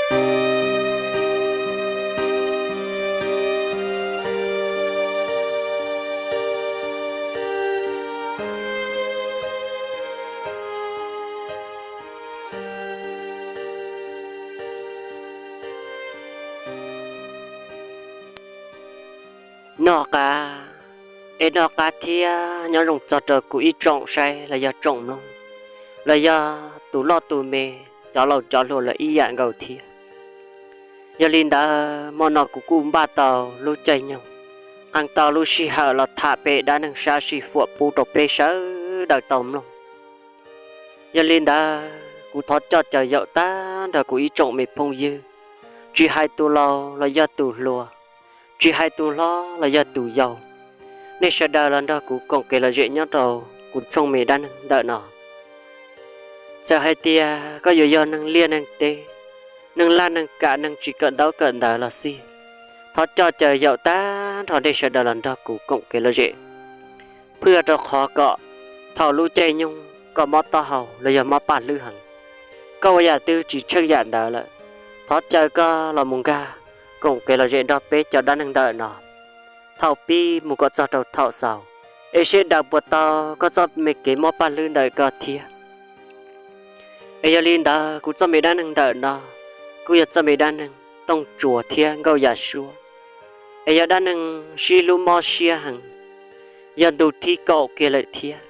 Noj qab, es noj qab thiab nyob zoo txog rau kuv ib tsoom saib los yog tsoom mloog, los yog tus loj tus me, cov laus cov hluas los ib yam nkaus thiab. Yog li ntawd hmo no kuv kuj npaj tau lub caij nyoog, qee tau lub sij hawm los tham pem dab neeg sab sim huam pub rau peb sawv daws tau mloog. Yog li ntawd kuv thov coj caw yaum tag nrho kuv ib tsoom me phooj ywg, tsis hais tus laus los yog tus hluas, tsis hais tus hlob los yog tus yau, nej sawv daws los nrog kuv koom kev lom zem nyob rau kuv tshooj me dab neeg ntawm no. Txawm hais tias koj yuav yog neeg liaj neeg teb, neeg laj neeg kam, neeg tsis kawm ntaub kawm ntawv los xij, thov coj caw yaum tag nrho nej sawv daws los nrog kuv koom kev lom zem, pab rau qhov kom thaum lub caij nyoog koj mob taub hau los yog mob paj hlwb heev, koj ua yam twg tsis tsheej yam ntawd lawm, thov caw koj los mus nkag koom kev lom zem nrog peb cov dab neeg ntawm no. Thaum pib mus kom txog rau thaum xaus, es seb daws puas tau koj txoj me kev mob paj hlwb ntawm koj thiab. Es yog li ntawd kuv txoj me dab neeg ntawm no kuj yog txoj me dab neeg Tooj Tsuas thiab Nkauj Yaj Suab. Es yog dab neeg sib hlub mob siab heev, yog ntu thib kaum kiag lawm thiab.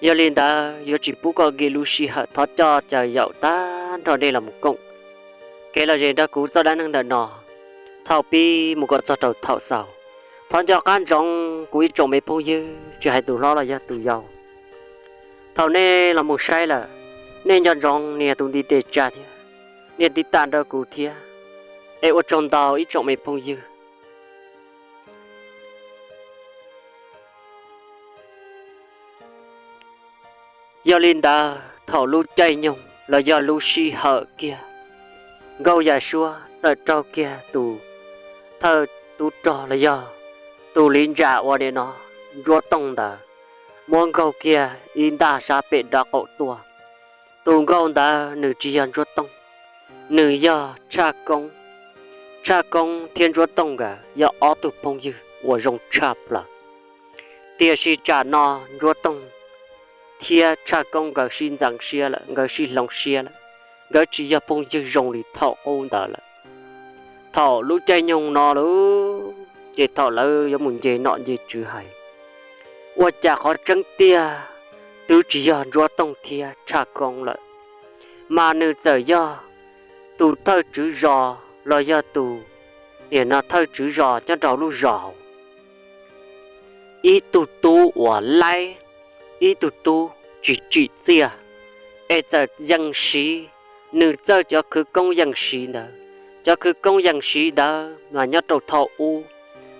Yog li ntawd yuav tsis pub koj nkim lub sij hawm, thov coj caw yaum tag nrho nej los mus koom kev lom zem nrog kuv txoj dab neeg ntawm no thaum pib mus kom txog rau thaum xaus. Thov nco qab ntsoov kuv ib tsoom me phooj ywg, tsis hais tus hlob los yog tus yau, thaum nej los mus saib lawm, nej nco ntsoov nias tus ntiv tes tsa thiab nias tiv tam rau kuv thiab. Es ua tsaug ntau ib tsoom me phooj ywg. Yog li ntawd thaum lub caij nyoog los yog lub sij hawm kiag, Nkauj Yaj Suab txawm raug kiag tus thawj tub rog los yog tus li ntsa ua li no, Ntsuab Tooj ntawd, muab nkaug kiag ib ntaj sab pem nraub qaum tuaj. Tus nkaug ntawd nws tsis yog Ntsuab Tooj, nws yog Tshaj Koob. Tshaj Koob thiab Ntsuab Tooj nkawd yog ob tug phooj ywg uas zoo tshaj plaws. Tiam sis tsam no Ntsuab Tooj thiab Tshaj Koob nkawd sib ntxeev siab lawm, nkawd sib hloov siab lawm, nkawd tsis yog phooj ywg zoo li thaum qub ntawd lawm. Thaum lub caij nyoog no lawm, ces thaum lawv yuav mus nce nom nce tswv hais, ua cas qhov tseeb tiag twb tsis yog Ntsuab Tooj thiab Tshaj Koob lawm, mas nws txawm yog tus thawj tswv zos los yog tus, nim no thawj tswv zos nyob rau lub zos hauv, ib tug tub uas laib, ib tug tub tsis tsim txiaj, es txawm yees siv nws txawj cov khwv koob yees siv ntawd. Cov khwv koob yees siv ntawd mas nyob rau thaum ub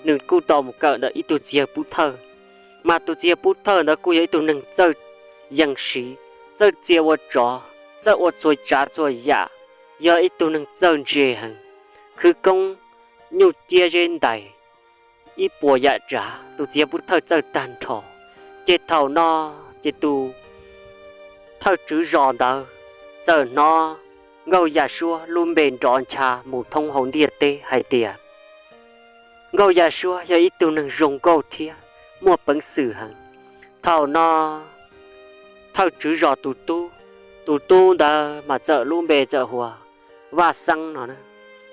nws kuj tau mus kawm ntawm ib tug txiv yawg pub thawj, mas tus txiv yawg pub thawj ntawd kuj yog ib tug neeg txawj yees siv, txawj txia ua tsov, txawj ua txhua tsav txhua yam, yog ib tug neeg txawj ntse heev, khwv koob nyuj ciab zeb ntais, ib puas yam tsav tus txiv yawg pub thawj txawj tag nrho. Ces thaum no, ces tus thawj tswv zos ntawd txawm hnov Nkauj Yaj Suab lub npe nrov ncha mus thoob hauv ntiaj teb hais tias Nkauj Yaj Suab yog ib tug neeg zoo nkauj thiab muaj peev xwm heev. Thaum no thawj tswv zos tus tub, tus tub ntawd mas txawm lub npe txawm hu ua Vaj Xeeb no na.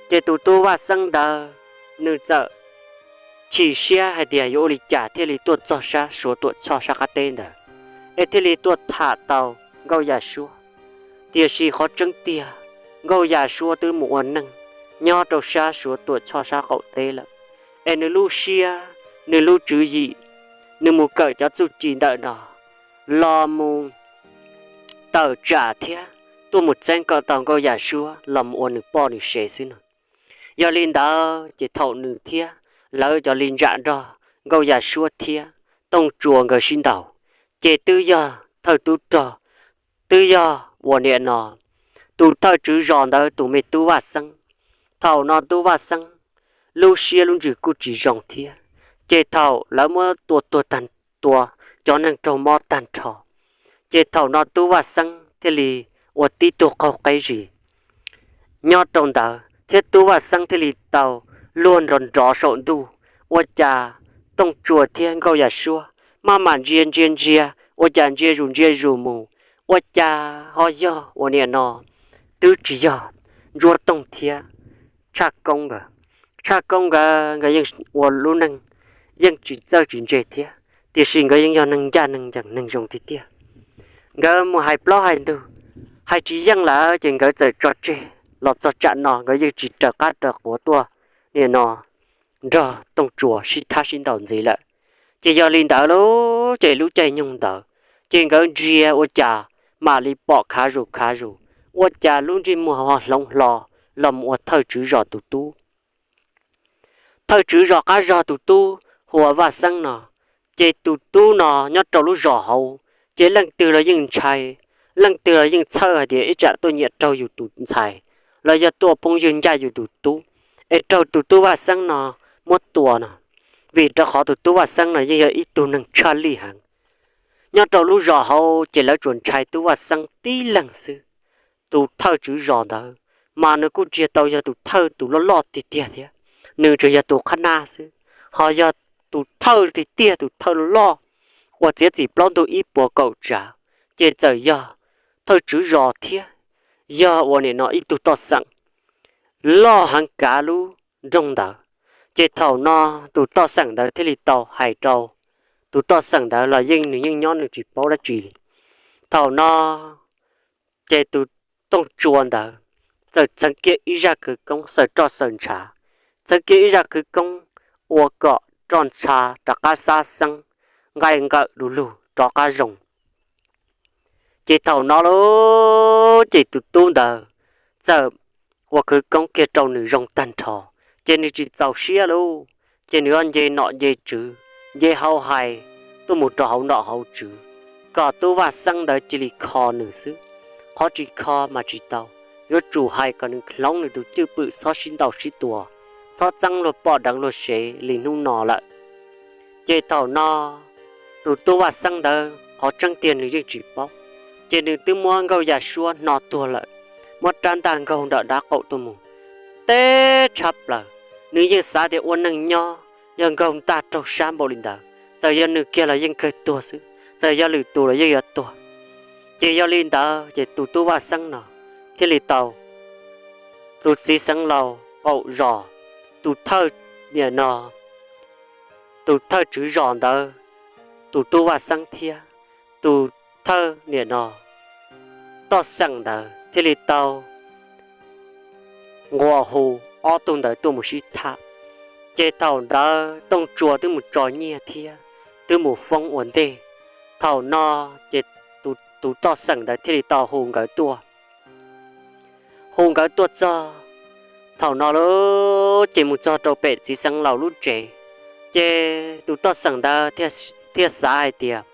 Ces tus tub Vaj Xeeb ntawd nws txawm chim siab hais tias yuav ua li cas thiaj li tuaj txog sab Suav tuam tshoj sab qab teb ntawd, es thiaj li tuaj tham tau Nkauj Yaj Suab. Tiam sis qhov tseeb tiag, Nkauj Yaj Suab twb mus ua neej nyob rau sab Suav tuam tshoj sab qaum teb lawm, es nws lub siab, nws lub tswv yim, nws mus kawm cov txuj ci ntawm no los mus tawm tsam thiab tuaj mus txeeb kom tau Nkauj Yaj Suab los mus ua nws poj nws sev xwb no. Yog li ntawd ces thaum nws thiab lawv cov li ntsa nrog Nkauj Yaj Suab thiab Tooj Tsuas nkawd sib ntaus, ces twb yog thawj tub rog, twb yog ua niam no tus thawj tswv zos ntawd tus me tub Vaj Xeeb. Thaum no tub Vaj Xeeb lub siab lub ntsws kuj tsis zoo thiab, ces thaum lawv muab tua tuag tag, tua cov neeg raug mob tag nrho, ces thaum no tub Vaj Xeeb thiaj li ua tib tug qaug qeb zis, nyob rau ntawd thiab tub Vaj Xeeb thiaj li tau luag nrov nrov saum ntuj. Ua cas Tooj Tsua thiab Nkauj Yaj Suab maj mam ntsia ntsia ntsia, ua cas ntsia zus ntsia zus mus, ua cas ho yog uas niam no twb tsis yog Ntsuab Tooj thiab Tshaj Koob nkawd. Tshaj Koob nkawd, nkawd yeej ua lub neej yeej tsis txawj tsis ntse thiab, tiam sis nkawd yeej yog neeg ncaj neeg ncees neeg zoo tiag tiag. Nkawd mus hais plaub hais ntug, hais tsis yeej lawm ces nkawd txawm tso tseg los txog tsam no nkawd yeej tsis raws qab raws quav tuaj niam no nrog Tooj Tsua sib thab sib ntaus ntxiv lawm. Ces yog li ntawd lauj, ces lub caij nyoog ntawd ces nkawd ntsia ua cas mam li pom khav zus khav zus, ua cas lub ntsej muag ho hloov hlo los mus ua thawj tswv zos tus tub. Thawj tswv zos qab zog tus tub hu ua Vaj Xeeb no, ces tus tub no nyob rau lub zos hauv ces leej twg los yeej ntshai, leej twg los yeej txhawj hais tias ib tsam tuaj nyiam raug yus tus ntxhais los yog tuaj poob ywg ncaj yus tus tub, es raug tus tub Vaj Xeeb no muab tua no. Vim rau qhov tus tub Vaj Xeeb no yeej yog ib tug neeg tshaj lij heev. Nyob rau lub zos hauv ces lawv tsuas ntshai tub Vaj Xeeb tib leeg xwb. Tus thawj tswv zos ntawd mas nws kuj tsis yog tau yog tus thawj tus loj loj tiag tiag thiab, nws tsuas yog tus qhab nab xwb. Ho yog tus thawj tiag tiag, tus thawj loj uas txiav txim plaub ntug ib puas kaum tsav, ces txawm yog thawj tswv zos thiab yog uas nim no ib tug toj xeem loj heev kav lub nroog ntawd. Ces thaum no tus toj xeem ntawd thiaj li tau hais rau, tus toj xeem ntawd los yeej nws yeej nyob nws tsis paub dab tsi li. Thaum no ces tus Tooj Tsua ntawd txawm txheev kiag ib zaj khawv koob xaws roj xaws ntshav, txheev kiag ib zaj khawv koob ua kom roj ntsha rov qab xab xeeb, nqaij nqawm du lug rov qab zoo. Ces thaum no lauj, ces tus tub ntawd txawm ua khawv koob kiag rau nws zoo tag nrho, ces nws tsis txaus siab lauj, ces nws ho nce nom nce tswv, nce hauv hais tuaj mus rau hauv nom hauv tswv, kom tub Vaj Xeeb ntawd cia li kho nws xwb. Qhov tsis kho mas tsis tau, yuav tsum hais kom nws hloov nws tus cwj pwm txhob sib ntaus sib tua, txhob txeeb luag poj deev luag sev li hnub no lawm. Ces thaum no tus tub Vaj Xeeb ntawd qhov tseeb tiag nws yeej tsis paub, ces nws twb muab Nkauj Yaj Suab hno tuag lawm, muab rab ntaj nkaug ntawm dav qaum tuaj mus. Teb tshab plaws, nws yeej xav tias ua neeg nyob yog nkaug ntaj raug sab npaum li ntawd, txawm yog nws kiag los yeej kawg tuag xwb, txawm yog lwm tus los yeej yuav tuag. Ces yog li ntawd ces tus tub Vaj Xeeb no thiaj li tau tus txiv xeev laus qaum zos, tus thawj niam no, tus thawj tswv zos ntawd, tus tub Vaj Xeeb thiab tus thawj niam no toj xeem ntawd thiaj li tau nquas hu ob tug ntawd tuaj mus sib tham. Ces thaum ntawd Tooj Tsua twb mus tso nyiaj thiab twb mus foob ua ntej. Thaum no ces tus toj xeem ntawd thiaj li tau hu nkawd tuaj. Hu nkawd tuaj txog, thaum no lauj, ces mus txog rau pem txiv xeev laus lub tsev, ces tus toj xeem ntawd thiaj xav hais tias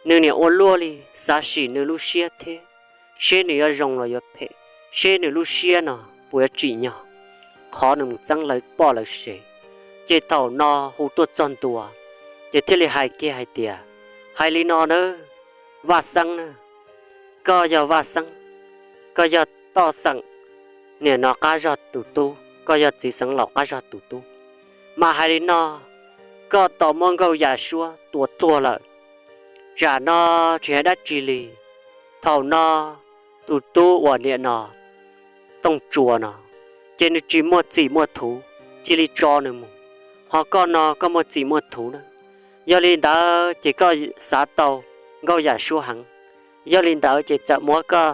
nws niam ua luaj li, xav sim nws lub siab thiab, seb nws yuav zoo los yuav phem, seb nws lub siab no puas yuav tsim nyog qhov nws mus txeeb lawv poj lawv sev. Ces thaum no hu tuaj txog ntua, ces thiaj li hais kiag hais tias, hais li no nawb, Vaj Xeeb na, koj yog Vaj Xeeb, koj yog toj xeem niam no qab zog tus tub, koj yog txiv xeev laus qab zog tus tub, mas hais li no, koj tau muab Nkauj Yaj Suab tua tuag lawm, tsam no tsis hais dab tsi li. Thaum no tus tub uas niam no Tooj Tsua no, ces nws tsis muaj txim muaj thuv cia li tso nws mus, ho koj no koj muaj txim muaj thuv na. Yog li ntawd ces koj xav tau Nkauj Yaj Suab heev, yog li ntawd ces txawm muab koj,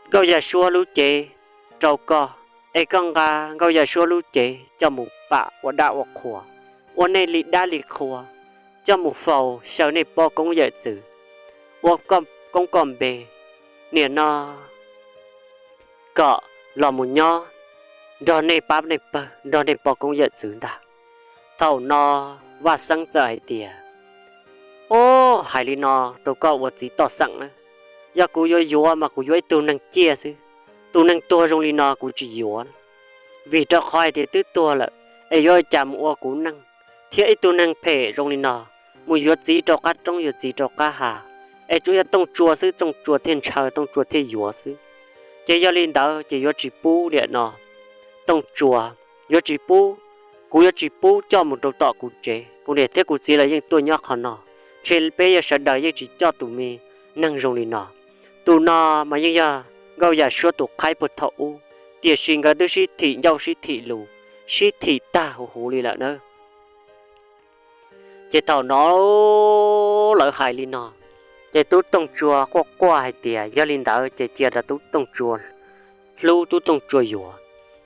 Nkauj Yaj Suab lub cev rau koj, es koj nqa Nkauj Yaj Suab lub cev coj mus pam ua dab ua qhua, ua nej li dab li qhua, coj mus faus xyaw nej poj koob yawm txwv, ua koj koob koj npe, niam no kom los mus nyob nrog nej pab nej pawg nrog nej poj koob yawm txwv ntag. Thaum no Vaj Xeeb txawm hais tias, Ob, hais li no rau koj ua txiv toj xeem na, yog kuv yuav yuav mas kuv yuav ib tug neeg ciaj xwb, tus neeg tuag zoo li no kuv tsis yuav, vim rau qhov hais tias twb tuag lawm, es yuav ua cas mus ua kuv neej, thiab ib tug neeg phem zoo li no mus yuav txiv rau qab roob yuav txiv rau qab hav, es tsuas yog Tooj Tsua xwb Tooj Tsua thiaj ntshaw Tooj Tsua thiaj yuav xwb. Ces yog li ntawd ces yuav tsis pub niam no Tooj Tsua, yuav tsis pub, kuv yuav tsis pub coj mus rau tom kuv tsev. Kuv niam thiab kuv txiv lawv yeej tuaj nyob qhov no, ntshe peb yog sawv daws yeej tsis coj tus me neeg zoo li no. Tus no mas yeej yog Nkauj Yaj Suab tus qhaib puag thaum ub, tiam sis nkawd twb sib thim ncauj sib thim lus, sib thim tag huv huv li lawm na. Ces thaum no lawv hais li no, ces Tub Tooj Tsua quaj quaj hais tias yog li ntawd ces cia rau Tub Tooj Tsua hlub, Tub Tooj Tsua yuav.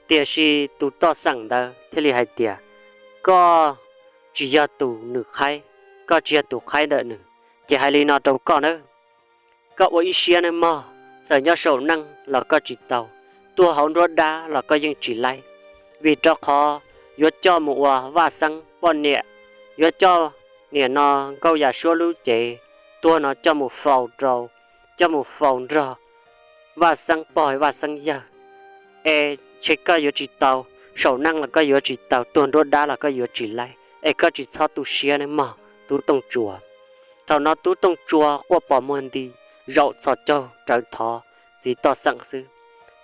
Tiam sis tus toj xeem ntawd thiaj li hais tias koj tsis yog tus nws qhaib, koj tsis yog tus qhaib ntawm nws, ces hais li no rau koj nawb, koj ua ib siab nawb mog, txawm nyob saum neej los koj tsis tau, tuag hauv nruab dab los koj yeej tsis laib, vim rau qhov yuav coj mus ua Vaj Xeeb poj niam, yuav coj niam no Nkauj Yaj Suab lub cev tuag no coj mus faus rau, coj mus faus nrog Vaj Xeeb pog Vaj Xeeb yawg. Es ntshe koj yuav tsis tau, saum neej los koj yuav tsis tau, tuag nruab dab los koj yuav tsis laib, es koj tsis txhob tu siab nawb mog Tub Tooj Tsua. Thaum no Tub Tooj Tsua quaj pos muag nti, zaum txhos caug rawv thov txiv toj xeem xwb,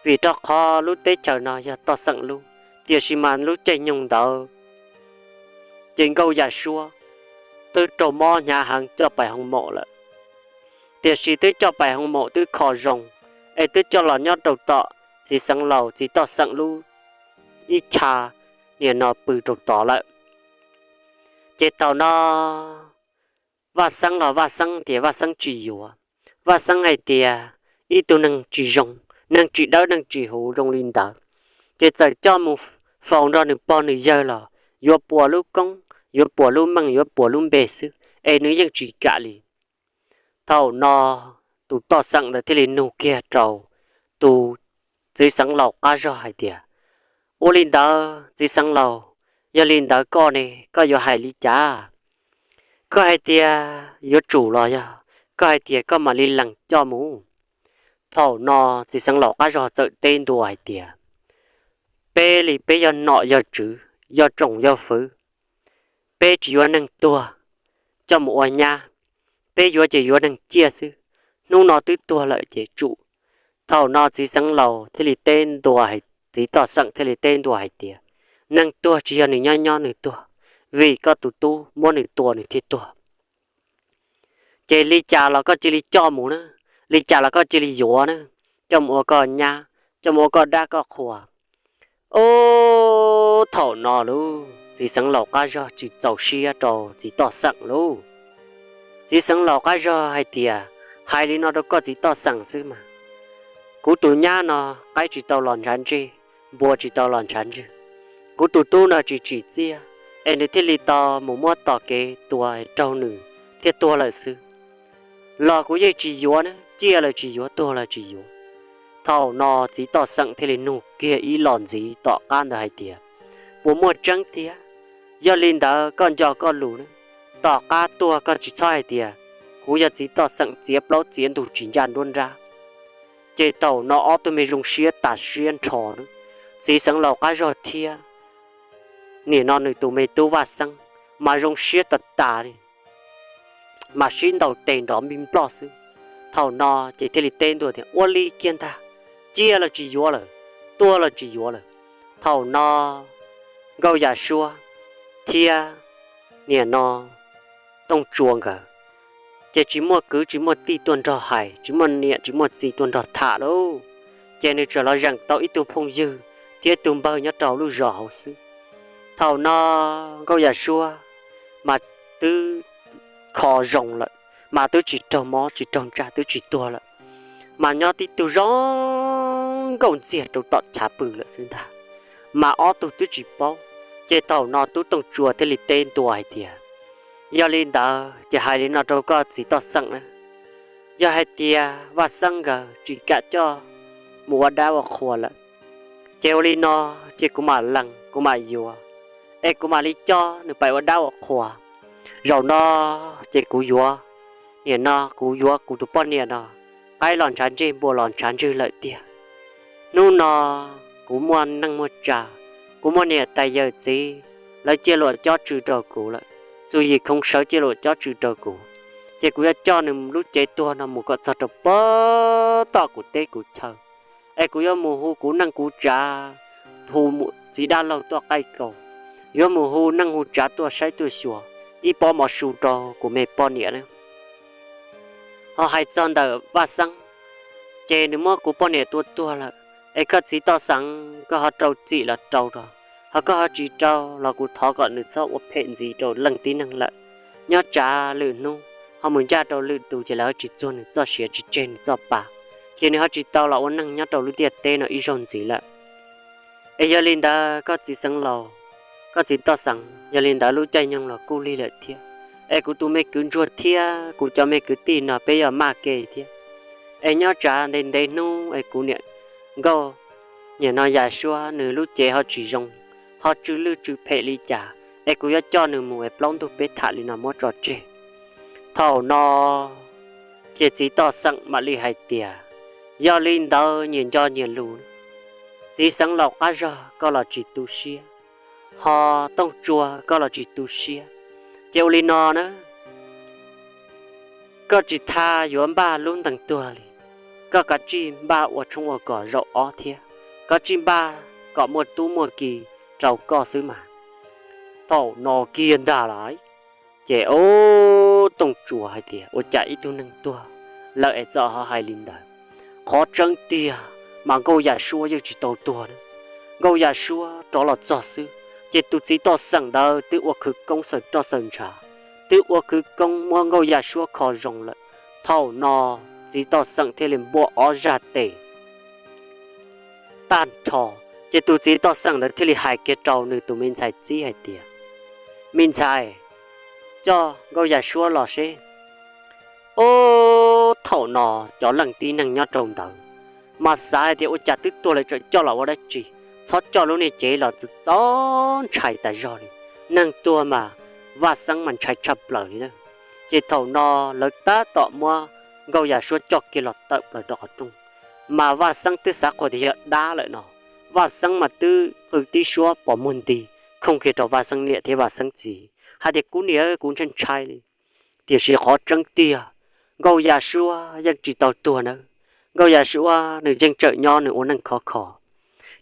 vim rau qhov lub teb chaws no yog toj xeem lub, tiam sis mas lub caij nyoog ntawd ces Nkauj Yaj Suab twb raug mob hnyav heev coj pais hoo maum lawm. Tiam sis twb coj pais hoo maum twb kho zoo, es twb coj los nyob rau tom txiv xeev laus txiv toj xeem lub ib chav niam no pw rau tod lawm. Ces thaum no Vaj Xeeb los Vaj Xeeb tias Vaj Xeeb tsis yuav. Vaj Xeeb hais tias ib tug neeg tsis zoo, neeg tsis dawb neeg tsis huv zoo li ntawd, ces txawm coj mus faus nrog nws pog nws yawg los yuav puas lub koob, yuav puas lub meej, yuav puas lub npe xwb, es nws yeej tsis kam li. Thaum no tus toj xeem ntawd thiaj li nug kiag rau tus txiv xeev laus qab zog hais tias, ua li ntawd txiv xeev laus, yog li ntawd koj ne, koj yuav hais li cas? Koj hais tias yuav tsum los yog koj hais tias koj mam li lees coj mus? Thaum no txiv xeev laus qab zog txawm teb ntua hais tias, peb li peb yog nom yog tswv, yog tsoom yog fwv, peb tsis yuav neeg tuag coj mus ua nyab, peb yuav ces yuav neeg ciaj xwb. Hnub no twb tuag lawm ces tsum. Thaum no txiv xeev laus thiaj li teb ntua, txiv toj xeem thiaj li teb ntua hais tias, neeg tuag tsis yog nws nyob nyob nws tuag, vim koj tus tub muab nws tua nws thiaj tuag. Ces li cas los koj cia li coj mus na, li cas los koj cia li yuav na, coj mus ua koj nyab, coj mus ua koj dab koj qhua. Ub, thaum no lauj, txiv xeev laus qab zog tsis txaus siab rau txiv toj xeem lauj. Txiv xeev laus qab zog hais tias, hais li no rau koj txiv toj xeem xwb mas, kuv tus nyab no qaib tsis tau los ntshav ntseg, npua tsis tau los ntshav ntswg, kuv tus tub no tsis tsim txiaj, es nws thiaj li tau mus muab tom kev tua raug nws thiaj tuag lawm xwb. Los kuv yeej tsis yuav na, ciaj los tsis yuav, tuag los tsis yuav. Thaum no txiv toj xeem thiaj li nug kiag ib los ntxiv tom qab ntawd hais tias, puas muaj tseeb tiag? Yog li ntawd koj nco koj lus na, tom qab tuag koj tsis txhob hais tias kuv yog txiv toj xeem txiav plaub txiav ntug tsis ncaj nruab nrab. Ces thaum no ob tug me zoo siab tas siab nrho na, txiv xeev laus qab zog thiab nim no nws tus me tub vaj xeeb mas zoo siab tas tas li, mas sib ntaus tes nrov npij nploj xwb. Thaum no ces thiaj li teb ntua tias, ua li kiag ntag, ciaj los tsis yuav lawm, tuag los tsis yuav lawm. Thaum no nkauj yaj suab thiab nim no tooj tsua nkawd ces tsis muaj kwv tsis muaj tij tuaj nrog hais, tsis muaj niam tsis muaj txiv tuaj nrog tham lauj. Ces nws tseem los zeem tau ib tug phooj ywg thiab ib tug npawg nyob rau lub zos hauv xwb. Thaum no nkauj yaj suab mas twb kho zoo lawm, mas twb tsis raug mob tsis raug ntsaj, twb tsis tuag lawm, mas nyob tib tug zoo nkauj ntxiag rau tom chav pw lawm xwb ntag. Mas ob tug twb tsis paub, ces thaum no tub tooj tsua thiaj li teb ntua hais tias, yog li ntawd ces hais li no rau koj txiv toj xeem na, yog hais tias vaj xeeb nkawd tsis kam coj mus ua dab ua qhua lawm, ces ua li no, ces kuv mam lees kuv mam yuav, es kuv mam li coj nws pais ua dab ua qhua. Zaum no ces kuv yuav, nim no kuv yuav kuv tus poj niam no, qaib los ntshav ntseg npua los ntshav ntswg lawm tiag. Hnub no kuv muaj neej muaj tsa, kuv muaj niam tais yawm txiv, lawv cia luam cob tsw rau kuv lawm, txuas yim khoov sawv cia luam cob tsw rau kuv, ces kuv yuav coj nws lub cev tuag no mus kom txog rau pem tom kuv teb kuv chaw, es kuv yuav mus hu kuv neej kuv tsav, hu txiv dab laug tuaj qaij kaus, yuav mus hu neej hu tsav tuaj saib tuaj xyuas ib pob mov su rau kuv me poj niam na. Ho hais txog ntawm Vaj Xeeb, ces nws muab kuv poj niam tua tuag lawm, es koj txiv Toj Xeem koj ho rau txim los rau rau, ho koj ho tsis rau los kuv thov kom nws txhob ua phem ntxiv rau leej tib neeg lawm. Nyob tsam lwm hnub ho mus ncaj rau lwm tus ces lawv ho tsis txuag nws txoj sia tsis tseg nws txoj pa, ces nws ho tsis tau los ua neej nyob rau lub ntiaj teb no ib zaug ntxiv lawm. Es yog li ntawd koj txiv Xeev Laus, koj txiv Toj Xeem, yog li ntawd lub caij nyoog los kuj lig lawm thiab, es kuv tus me kwv ntsuag thiab kuv cov me kwv tij no peb yuav maj ke thiab. Es nyob tsam ntev ntev hnub es kuv niam nkauj, niam no Yaj Suab nws lub cev ho tsis zoo, ho tsw lwj tsw phem li cas, es kuv yuav coj nws mus es plaub ntug peb tham li no muab tso tseg. Thaum no ces txiv Toj Xeem mam li hais tias, yog li ntawd nyias nco nyias lus, txiv Xeev Laus qab zog koj los tsis tu siab, ho Tooj Tsua koj los tsis tu siab, ces ua li no na, koj tsis tha yuav npaj lub ntees tuag li, koj kav tsij npaj ua tshoob ua kos zaum ob thiab, kav tsij npaj kom muaj tub muaj ki rau koj xwb mas. Thaum no kiag ntag lauj, ces ub Tooj Tsua hais tias ua cas ib tug neeg tuag lawm es txawm ho hais li ntawd. Qhov tseeb tiag mas Nkauj Yaj Suab yeej tsis tau tuag na. Nkauj Yaj Suab rov los txog xwb, ces tus txiv Toj Xeem ntawd twb ua khwv koob xaws roj xaws ntshav, twb ua khwv koob muab Nkauj Yaj Suab kho zoo lawm. Thaum no txiv Toj Xeem thiaj li npua ob zaj tes tag nrho, ces tus txiv Toj Xeem ntawd thiaj li hais kiag rau nws tus me ntxhais txib hais tias, me ntxhais, coj Nkauj Yaj Suab los seb. Ub, thaum no cov leej tib neeg nyob rau ntawd mas xav hais tias ua cas twb tuag lawm tseem coj los ua dab tsi, txhob coj lub niag cev los txhob ntshai tas zog li. Neeg tuag mas Vaj Xeeb mas ntshai tshaj plaws li na. Ces thaum no lawv tab tom muab Nkauj Yaj Suab coj kiag los tawm plaws rau qhov rooj, mas Vaj Xeeb twb xav qhuas tias yog dab lawm no. Vaj Xeeb mas twb qw tib suab pos muag nti khooj kiag rau Vaj Xeeb niam thiab Vaj Xeeb txiv hais tias kuv niam kuv ntshai ntshai li. Tiam sis qhov tseeb tiag, Nkauj Yaj Suab yeej tsis tau tuag nawb. Nkauj Yaj Suab nws yeej tseem nyob nws ua neej khov kho.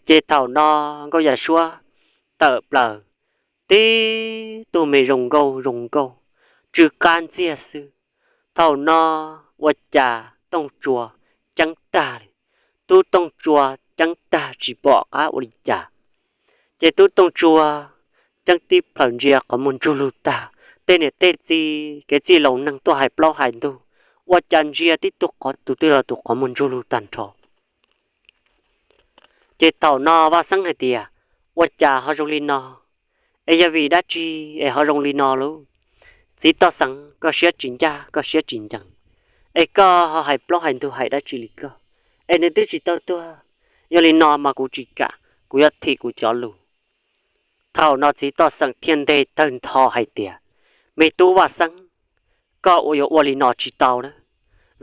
Ces thaum no Nkauj Yaj Suab tawm plaws tib tug me zoo nkauj zoo nkauj, tsw qab ntxiag xwb. Thaum no ua cas Tooj Tsua ceeb tag li. Tub Tooj Tsua ceeb tag tsis pom qab ua li cas. Ces tub Tooj Tsua ceeb tib plaws ntsia qhov muag ntsug lug tag, tej niam tej txiv kev txij laus neeg tuaj hais plaub hais ntug, ua cas ntsia tib tug qhov tus twg los tus qhov muag ntsug lug tag nrho. Ces thaum no Vaj Xeeb hais tias, ua cas ho zoo li no? Es yog vim dab tsi es ho zoo li no lauj? Txiv Toj Xeem, koj siab tsis ncaj koj siab tsis ncees, es koj ho hais plaub hais ntug hais dab tsi li koj? Es nws twb tsis tau tuag. Yog li no mas kuv tsis kam, kuv yuav thim kuv cov lus. Thaum no txiv Toj Xeem thiaj nteg tawg ntho hais tias, me tub Vaj Xeeb, koj ua yuav ua li no tsis tau na,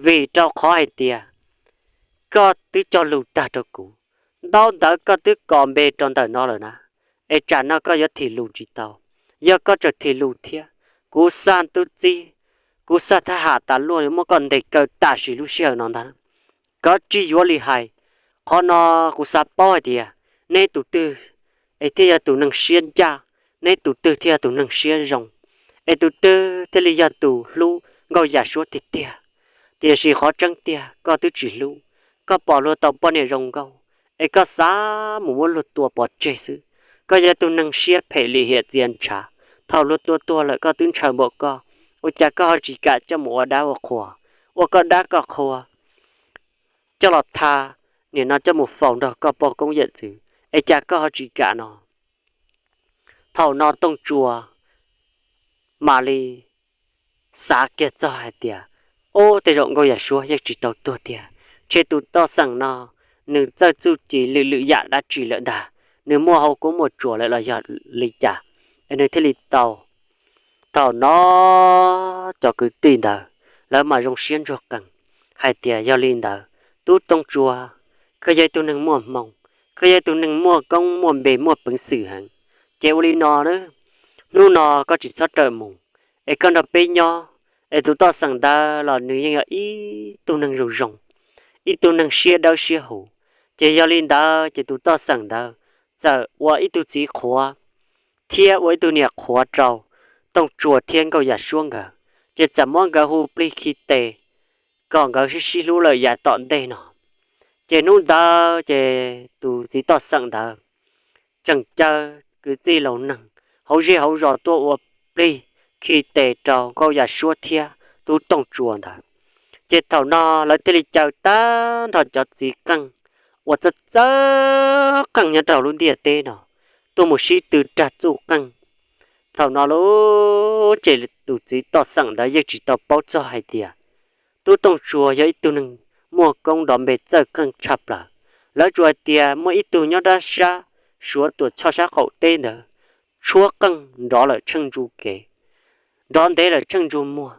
vim rau qhov hais tias koj twb cog lus tag rau kuv, ntaub ntawv koj twb kos npe rau ntawm no lawm na, es tsam no koj yuav thim lus tsis tau. Yog koj tseem thim lus thiab, kuv xa tub txib, kuv xa thab ham tas luaj yuav muab koj ntes kaw tam sim lub sij hawm no ntag. Koj tsis yuav li hais, qhov no kuv xav paub hais tias neb tus twg es thiaj yog tus neeg siab ncaj, neb tus twg thiaj yog tus neeg siab zoo, es tus twg thiaj li yog tus hlub Nkauj Yaj Suab tiag tiag. Tiam sis qhov tseeb tiag koj twb tsis hlub, koj pom luag tau poj niam zoo nkauj, es koj xav mus muab luag tua pov tseg xwb. Koj yog tus neeg siab phem lim hiam txias ntshav, thaum luag tua tuag lawm koj twb ntshaw npaum koj, ua cas koj ho tsis kam coj mus ua dab ua qhua, ua koj dab koj qhua, coj los tha, nim no coj mus faus nrog koj poj koob yawm txwv, es cas koj ho tsis kam no? Thaum no Tooj Tsua mam li xav kiag txog hais tias, ub, tej zaum Nkauj Yaj Suab yeej tsis tau tuag tiag, ntshe tus Toj Xeem no nws txawj txuj ci lwm lwm yam dab tsi lawm ntag, nws muaj hauv koob muaj tsuas lawm los yog li cas es nws thiaj li tau. Thaum no cov kwv tij ntawd lawv mam zoo siab ntsuag qees hais tias, yog li ntawd, tub Tooj Tsua, koj yog ib tug neeg muaj hmoo, koj yog ib tug neeg muaj koob muaj npe muaj peev xwm heev, ces ua li no na, hnub no koj tsis txhob rawm mus, es koj nrog peb nyob, es tus Toj Xeem ntawd los nws yeej yog ib tug neeg zoo zoo, ib tug neeg siab dawb siab huv, Ces yog li ntawd ces tus toj xeem ntawd txawm ua ib tug txiv qhuav thiab ua ib tug niam qhuav rau Tooj Tsua thiab Nkauj Yaj Suab nkawd, ces txawm muab nkawd hu plig khi tes kom nkawd sib sib hlub lawm yav tom ntej no. Ces hnub ntawd ces tus txiv toj xeem ntawd tseem caw kwv tij laus neeg hauv zej hauv zos tuaj ua plig khi tes rau Nkauj Yaj Suab thiab tub Tooj Tsua ntawd. Ces thaum no lawv thiaj li caw tag nrho cov txiv qeej uas txawj txawj qeej nyob rau lub ntiaj teb no tuaj mus sib tw rag txuj qeej. Thaum no lub ces tus txiv toj xeem ntawd yeej tsis tau paub txog hais tias tub Tooj Tsua yog ib tug neeg muaj koob nrov npe txawj qeej tshaj plaws. Lawv tsuas hais tias muaj ib tug nyob dab sab Suav tuam tshoj sab qaum teb ntawd tshuab qeej nrov lawm tsheej ntsuj kev, nrov ntev lawm tsheej ntsuj muag.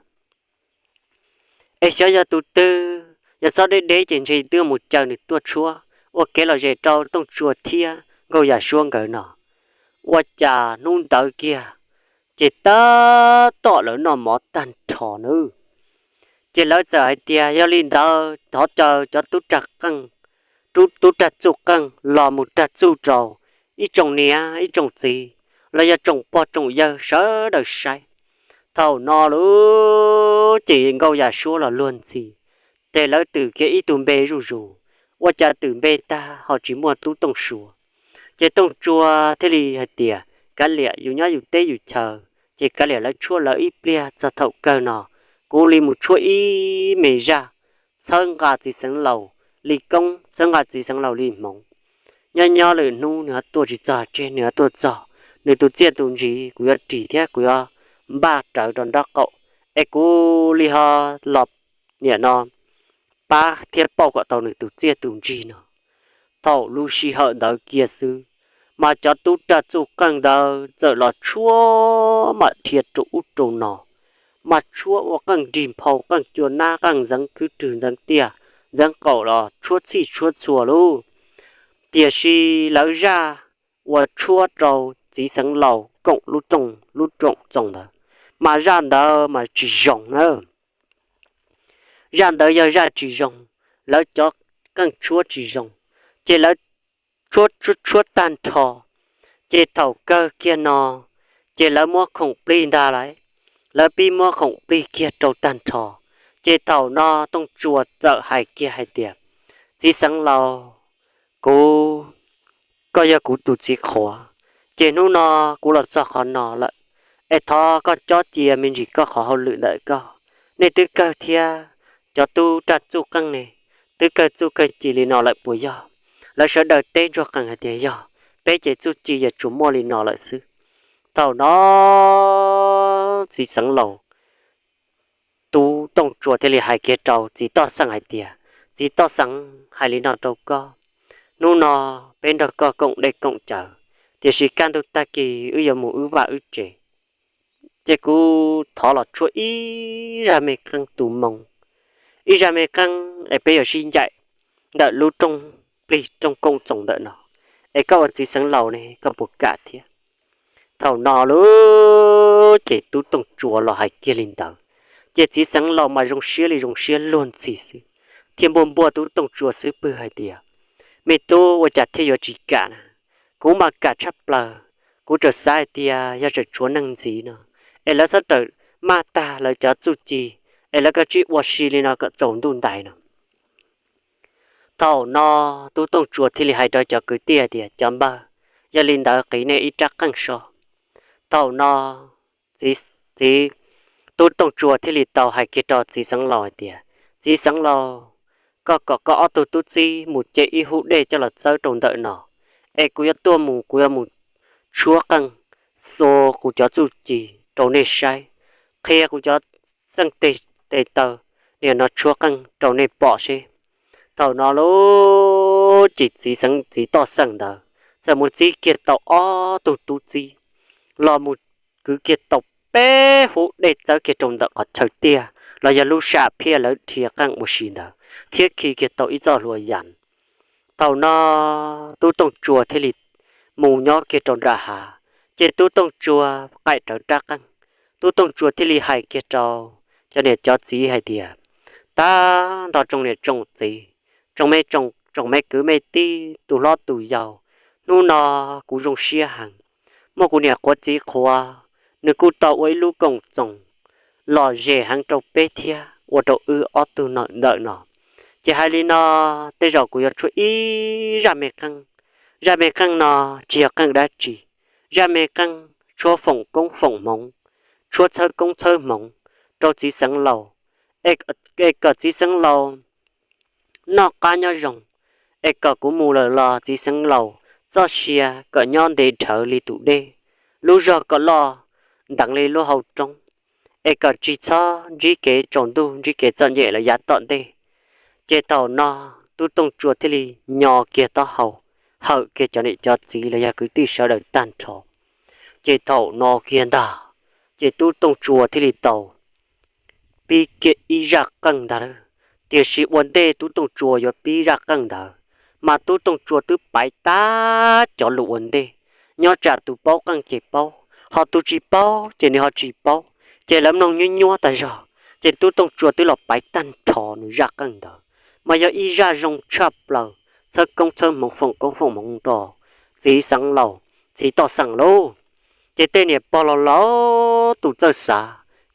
Es xyov yog tus twg, yog txhob deb deb ces ntshe twb mus caw nws tuaj tshuab ua kev lom zem rau Tooj Tsua thiab Nkauj Yaj Suab nkawd no. Ua cas hnub ntawd kiag ces tab tom lawv noj mov tag nrho nawb. Ces lawv txawm hais tias yog li ntawd thov caw cov tub rag qeej, tub rag txuj qeej los mus rag txuj rau ib tsoom niam ib tsoom txiv los yog tsoom pog tsoom yawg sawv daws saib. Thaum no lub ces Nkauj Yaj Suab los luag ntxhi, ces lawv twm kiag ib tug npe zuj zus, ua cas twm npe tag ho tsis muaj tub Tooj Tsua. Ces Tooj Tsua thiaj li hais tias kav liam, yus nyob yus teb yus chaw, ces kav liam lawv tshuab lawv ib pliag, txog thaum kawg no kuv li mus tshuab ib me zaj txhawb nqa txiv xeev laus li koob, txhawb nqa txiv xeev laus li hmoov. Nyob nyob lwm hnub nws ho tuaj tsis txog tseg, nws ho tuaj txog, nws tus txiaj tus ntsig kuv yuav ris thiab kuv yuav npaj rawv rau nraub qaum, es kuv li ho los niam no pab thiab pauj kom tau nws tus txiaj tus ntsig no. Thaum lub sij hawm ntawd kiag xwb, mas cov tub rag txuj qeej ntawd txawm los tshuab mam dhia rau ub rau no, mas tshuab ua qeej nrig nphau, qeej cua nab, qeej ntxeev khwb rwg ntxeev tiaj ntxeev qaum los tshuab txhij tshuab txhua lub. Tiam sis lawv zaj uas tshuab rau txiv xeev laus koom lub rooj lub room txoos ntawd, mas zaj ntawd mas tsis zoo na. Zaj ntawd yog zaj tsis zoo, lawv cov qeej tshuab tsis zoo, ces lawv tshuab tshuab tag nrho. Ces thaum kawg kiag no, ces lawv muab khoom plig ntag lauj, lawv pib muab khoom plig kiag rau tag nrho. Ces thaum no Tooj Tsua txawm hais kiag hais tias, txiv xeev laus, kuv, koj yog kuv tus txiv qhuav, ces hnub no kuv los txog qhov no lawm, es thov koj cob cia me ntsis koj qhov hauj lwm ntawm koj. Nej twb kawg thiab cov tub rag txuj qeej ne, twb kawg txuj kawg ci li no lawm puas yog? Lawv sawv daws teb ntsuag qees hais tias yog, peb ces txuj ci yog tsuas muaj li no lawm xwb. Thaum no txiv xeev laus tub Tooj Tsua thiaj li hais kiag rau txiv toj xeem hais tias, txiv toj xeem, hais li no rau koj, hnub no peb nrog koj koom dej koom cawv, tiam sis kaj ntug tag kis wb yuav mus wb vaj wb tsev, ces kuv thov los tshuab ib zaj me qeej tu moo, ib zaj me qeej es peb yuav sib ncaim ntawm lub rooj plig rooj koom txoos ntawm no, es koj ua txiv xeev laus ne koj puas kam thiab? Thaum no lub ces tub Tooj Tsua los hais kiag li ntawd, ces txiv xeev laus mas zoo siab li zoo siab luag ntxhi xwb, thiaj npuaj npuaj tub Tooj Tsua xub pwg hais tias, me tub, ua cas thiaj yuav tsis kam na? Kuv mas kam tshaj plaws. Kuv txawm xav hais tias yog tseem tshuav neeg ntxiv no, es lawv txhob rawm maj tag lawv cov txuj ci, es lawv kav tsij ua si li no kom tsaus ntuj ntais no. Thaum no tub Tooj Tsua thiaj li hais rau cov kwv tij hais tias, cov npawg, yog li ntawd qiv nej ib rab qeej so. Thaum no txiv, txiv, tub Tooj Tsua thiaj li tau hais kiag rau txiv xeev laus hais tias, txiv xeev laus, koj kom koj ob tug tub txib mus ce ib hub dej coj los txawb rau ntawm no, es kuv yuav tuaj mus, kuv yuav mus tshuab qeej xua kuv cov txuj ci rau nej saib, qhia kuv cov xeej teg tes taw, nim no tshuab qeej rau nej pom seb. Thaum no lub ces txiv xeev, txiv toj xeem ntawd txawm mus txib kiag tau ob tug tub txib los mus kwv kiag tau peb hub dej txawb kiag rau ntawm qhov chaw tiaj los yog lub sam phiaj lawv dhia qeej ua si ntawd, thiab khi kiag tau ib txoj hlua yas. Thaum no tub Tooj Tsua thiaj li mus nyob kiag rau nram hav, ces tub Tooj Tsua qaim rawv rab qeej, tub Tooj Tsua thiaj li hais kiag rau cov niam cov txiv hais tias, tag nrho tsoom niam tsoom txiv, tsoom me tsoom tsoom me kwv me tij, tus hlob tus yau, hnub no kuv zoo siab heev. Muaj kuv niam qhuav txiv qhuav, nws kuj tau ua ib lub koom txoos lom zem heev rau peb thiab ua rau wb ob tug ntawm no. Ces hais li no, tej zaum kuv yuav tshuab ib zaj me qeej. Zaj me qeej no tsis yog qeej dab tsi, zaj me qeej tshuab foom koob foom hmoov, tshuab txhawb koob txhawb hmoov rau txiv xeev laus, es kom txiv xeev laus noj qab nyob zoo, es kom kuv mus lawm los txiv xeev laus txoj sia kom nyob ntev dhawv li tus dej, lub zog kom loj nteev li lub hauv roob, es kom tsis txhob ntsib kev tsaus ntuj ntsib kev txom nyem los yav tom ntej. Ces thaum no tub Tooj Tsua thiaj li nyo kiag taub hau, hawm kiag cov niam cov txiv los yog kwv tij sawv daws tag nrho. Ces thaum no kiag ntag, ces tub Tooj Tsua thiaj li tau pib kiag ib zaj qeej ntag lauj. Tiam sis ua ntej tub Tooj Tsua yuav pib zaj qeej ntawd, mas tub Tooj Tsua twb paiv tag cov lus ua ntej. Nyob tsam tus paub qeej ces paub, ho tus tsis paub ces nws ho tsis paub, ces lawv mloog nyuab nyuab tag zog. Ces tub Tooj Tsua twb los paiv tag nrho nws zaj qeej ntawd, mas yog ib zaj zoo tshaj plaws, txhawb koob txhawb hmoov foom koob foom hmoov rau txiv xeev laus, txiv toj xeem lauj. Ces tej niam pog laus laus tus txawj xav,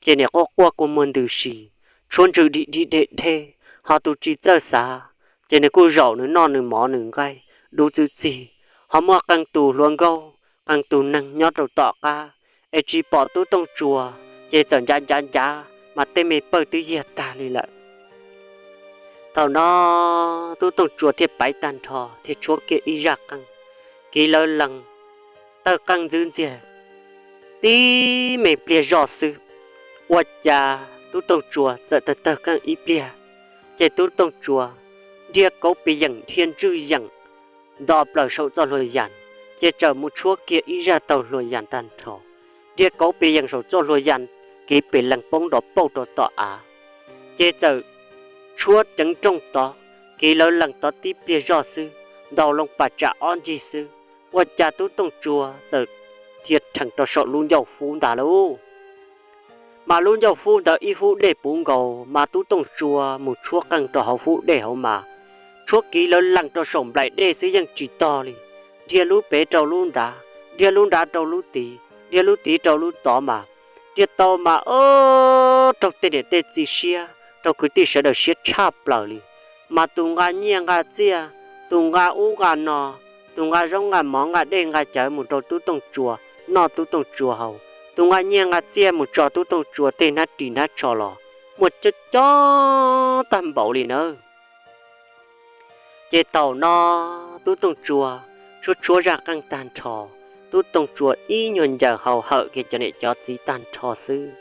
ces niam quaj quaj kua muag ntws si, tshuab ntswg dim dim dhem dhem, ho tus tsis txawj xav, ces nws kuj zaum nws noj nws mov nws nqaij dub txwb txig. Ho muaj qee tus hluas nkauj, qee tus neeg nyob rau tom qab, es tsis pom tub Tooj Tsua, ces txawm ncav ncav ncav mas tej me pawg twb yiag tag li lawm. Thaum no tub Tooj Tsua thiaj paiv tag nrho thiaj tshuab kiag ib zaj qeej, kiv lawv lees tawg qeej ntxwb ntxiag tib me pliag zoj xwb. Ua cas tub Tooj Tsua txawm tawg tawg qeej ib pliag, ces tub Tooj Tsua dhia kauv pes yeem dhia ntswj yeem nto plaws saum txoj hlua yas, ces txawm mus tshuab kiag ib zaj taug hlua yas tag nrho, dhia kauv pes yeem saum txoj hlua yas, kiv pes lees poob nrov pauj rau tom av. Ces txawm tshuab ceev nrooj tod, kiv lawv lees tod tib pliag zoj xwb, ntaus loo pas tsam ob ncig xwb, ua cas tub Tooj Tsua txawm dhia rhees rau saum lub ncauj fub ntag lauj. Mas lub ncauj fub ntawd ib hub dej puv nkaus, mas tub Tooj Tsua mus tshuab qeej rau hauv hub dej hauv mas, tshuab kiv lawv lees rau saum nplaim dej xwb yeej tsis tog li. Dhia lub pem rau lub nrad, dhia lub nrad rau lub tid, dhia lub tid rau lub tod mas, dhia tau mas o, raug tej niam tej txiv siab, raug kwv tij sawv daws siab tshaj plaws li. Mas tus nqa nyiaj nqa txiaj, tus nqa ub nqa no, tus nqa zaub nqa mov nqa dej nqa cawv mus rau tub Tooj Tsua noj tub Tooj Tsua haus, tus nqa nyiaj nqa txiaj mus tso tub Tooj Tsua tej hnab ris hnab tsho los muaj cob cob tag npaum li nawb. Ces thaum no tub Tooj Tsua tshuab tshuab zaj qeej tag nrho, tub Tooj Tsua ib nyuag ncaws hau hawm kiag cov niam cov txiv tag nrho xwb.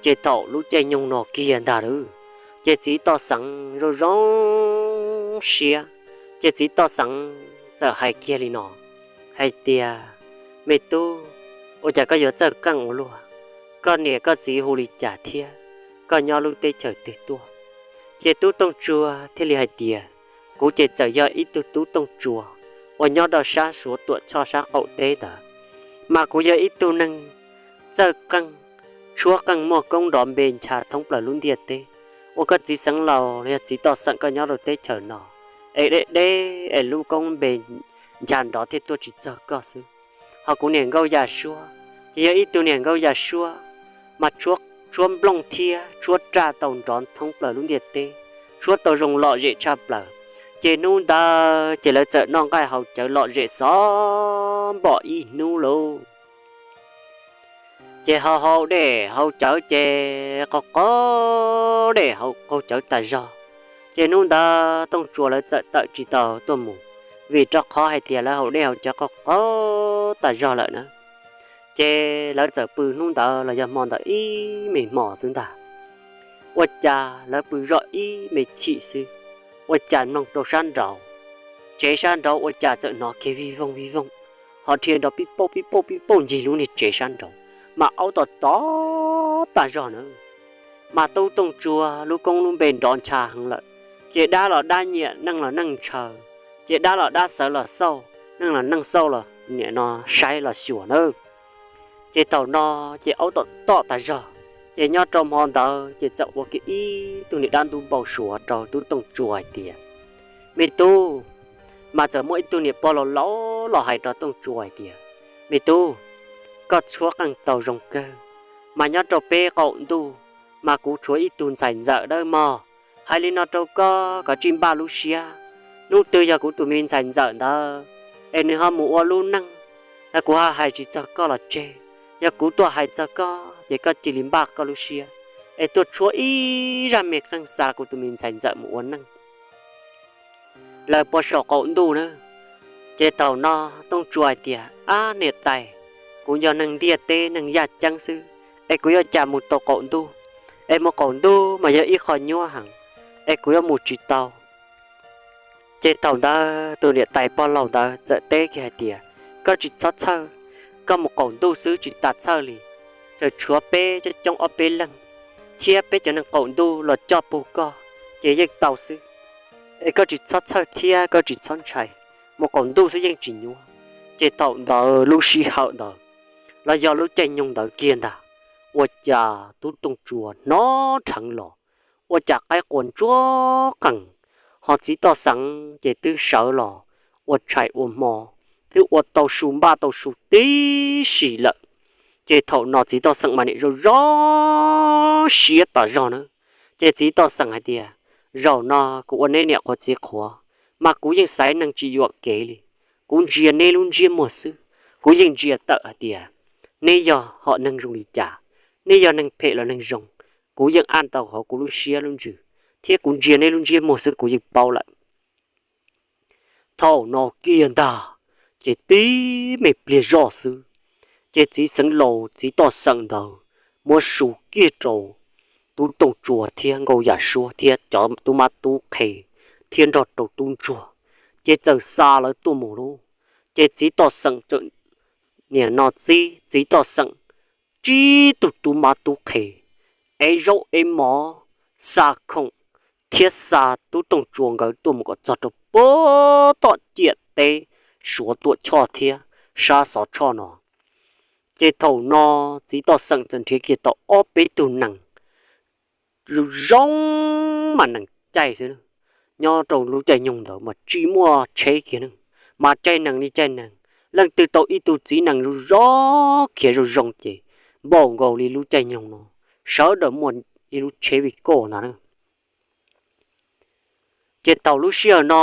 Ces thaum lub caij nyoog no kiag ntag lauj, ces txiv toj xeev zoo zoo siab, ces txiv toj xeev txawm hais kiag li no hais tias, me tub, ua cas koj yuav txawj qeej ua luaj? Koj niam koj txiv hu li cas thiab koj nyob lub teb chaws twg tuaj? Ces tub Tooj Tsua thiaj li hais tias, kuv ces txawm yog ib tug tub Tooj Tsua uas nyob rau sab Suav Tuam Tshoj sab qaum teb ntawd, mas kuv yog ib tug neeg txawj qeej, tshuab qeej muaj koob nrov npe ncha thoob plaws lub ntiaj teb, ua koj txiv xeev laus los yog txiv toj xeem koj nyob rau teb chaws no, es deb deb es lub koob npe ncha nrov thiaj tuaj tsis txog koj xwb. Ho kuv niam nkauj Yaj Suab ces yog ib tug niam nkauj Yaj Suab, mas tshuab nplooj thiab tshuab raj tau nrov thoob plaws lub ntiaj teb, tshuab tau zoo lom zem tshaj plaws. Ces hnub ntawd ces lawv txawm noj nqaij haus cawv lom zem xov npom ib hnub lauj. Ces haus haus dej haus cawv ces qaug qaug dej haus qaug cawv tas zog. Ces hnub ntawd Tooj Tsua lawv txawm tawm tsis tau tuaj mus, vim rau qhov hais tias lawv haus dej haus cawv qaug qaug tas zog lawm na. Ces lawv txawm pw hnub ntawd los yog hmo ntawd ib me hmo xwb ntag. Ua cas lawv pw zoj ib me chim xwb, ua cas mloog rau sab nraud, tsev sab nraud ua cas txawm hnov kiag vij vooj vij vooj, ho dhia nrov pib pauj pib pauj pib pauj ncig lub niag tsev sab nraud, mas aub tom tod tag zog na. Mas tub Tooj Tsua lub koob lub npe nrov ncha heev lawm, ces dab los dab nyiam neej los neej ntshaw, ces dab los dab xawv los xauj, neej los neej xauj los nim no saib los xyuas na. Ces thaum no ces aub tom tom tas zog, ces nyob rau hmo ntawd ces txawm ua kiag ib tug niag dab ntub npau suav rau tub Tooj Tsua hais tias, Me tub, mas txawm muaj ib tug niam pog laus laus los hais rau Tooj Tsua hais tias, me tub, koj tshuab qeej tau zoo kawg, mas nyob rau peb qaum ntuj mas kuv tshuav ib tug ntxhais ntxawm dawb mog. Hais li no rau koj kom tsis npaj lub siab, hnub twg yog kuv tus me ntxhais ntxawm ntawd es nws ho mus ua lub neej, kuv ho hais tsis txog koj los tseg. Yog kuv tuaj hais txog koj ces koj cia li npaj koj lub siab es tuaj tshuab ib zaj me qeej xa kuv tus me ntxhais ntxawm mus ua neej. Lawv puag saum qaum ntuj na. Ces thaum no Tooj Tsua hais tias, ab niam tais, kuv yog neeg ntiaj teb neeg yaj ceeb xwb, es kuv yuav cas mus tau qaum ntuj? Es mus qaum ntuj mas yog ib qho nyuaj heev, es kuv yuav mus tsis tau. Ces thaum ntawd tus niam tais pog laus ntawd txawm teb kiag hais tias, koj tsis txhob txhawj, koj mus qaum ntuj xwb tsis tas txhawj li, tseem tshuav peb coob coob ob peb leeg thiab peb cov neeg qaum ntuj los coj pug koj ces yeej tau xwb. Es koj tsis txhob txhawj thiab koj tsis txhob ntshai, mus qaum ntuj xwb yeej tsis nyuaj. Ces thaum ntawd lub sij hawm ntawd los yog lub caij nyoog ntawd kiag ntag, ua cas tub Tooj Tsua hnov rheev los, ua cas qaib qua ntsuab qees, ho txiv toj xeem ces twb sawv los ua tshais ua hmo, twb ua tau su npaj tau su tib si lawm. Ces thaum no txiv toj xeem mas niam zoo zoo siab tas zog na. Ces txiv toj xeem hais tias, zaum no kuv ua neb niam qhuav txiv qhuav, mas kuv yeej xaiv neeg tsis yuam kev li. Kuv ntsia neb lub ntsiab muag xwb, kuv yeej ntsia tawm hais tias neb yog hom neeg zoo li cas, neb yog neeg phem los neeg zoo, kuv yeej ab tau hauv kuv lub siab lub ntsws, thiab kuv ntsia neb lub ntsiab muag xwb kuv yeej paub lawm. Thaum no kiag ntag, ces tib me pliag zoj xwb, ces txiv xeev laus txiv toj xeem ntawd muab su kiag rau tub Tooj Tsua thiab Nkauj Yaj Suab thiab cov tub mab tub qhe thiab nrog rau tub ntsuag, ces txawm xa lawv tuaj mus lauj. Ces txiv toj xeem txawm, niam no txib txiv toj xeem tsib tug tub mab tub qhe, ev zaub ev mov, xa khoom thiab xa tub Tooj Tsua nkawd tuaj mus kom txog rau puag tom ciam teb Suav Tuam Choj thiab sab Xov Tshoj no. Ces thaum no txiv toj xeem txawm nrhiav kiag tau ob peb tug nees zoo zoo mas nees caij xwb. Nyob rau lub caij nyoog ntawd mas tsis muaj tsheb kiag ne, mas caij nees li caij nees, leej twg tau ib tug txiv nees zoo zoo khiav zoo zoo ces npaum nkaus li lub caij nyoog no sawv daws muaj ib lub tsheb vij kauj ntag na. Ces thaum lub sij hawm no,